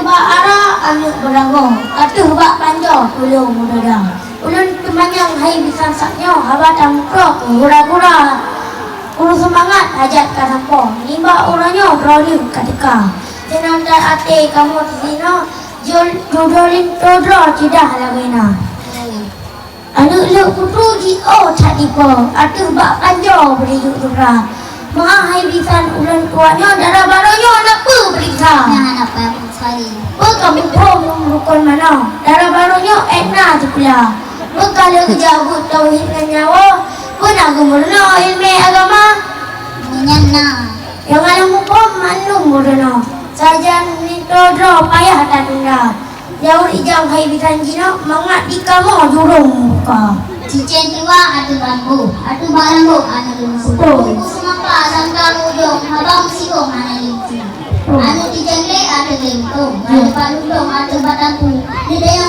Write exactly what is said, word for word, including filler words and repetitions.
Bak ara aneuëk beuragoe, ateueh bak panjoe tulông meudada. Ulôn teumanyong hai bisan sak nyoe haba tameuprok gura-gura. Ureuëng seumangat hajat ka sampoe, nibak uroe nyoe droeneueh ka teuka. Sinan that até kamoe disinoe, jol-, judolin todroe cidah lagée na. Aneuëk leuek putôh jiôh that dipo, ateueh bak panjoe beurijôk subra. Meuah hai bisan ulôn tuan nyoe, dara barô nyoe na peue peuriksa? Nah, na peue peuriksa lé. Peue ka muphom lôn rukon manoe, dara barô nyoe ék na sikula. Peue ka lheueh geujak buet tauhid ngon nyawa, peue na geumeurunoe iéleumé agama? Nyan na. Nyang hana muphom mandum meurunoe, sajan linto droe payah tatunda. Jaweueb ijang hai bisan jinoe, mangat di kamoe jurông muka. Cicén tuha ateueh bambu, ateueh bak lambok hana leueng seupo. Buku seumapa sangka ujong, haba meusigong hana leueng seupo. Aneuëk tijang lé ateueh leumpong, ateueh bak lundong, ateueh bak tampu. Di dayah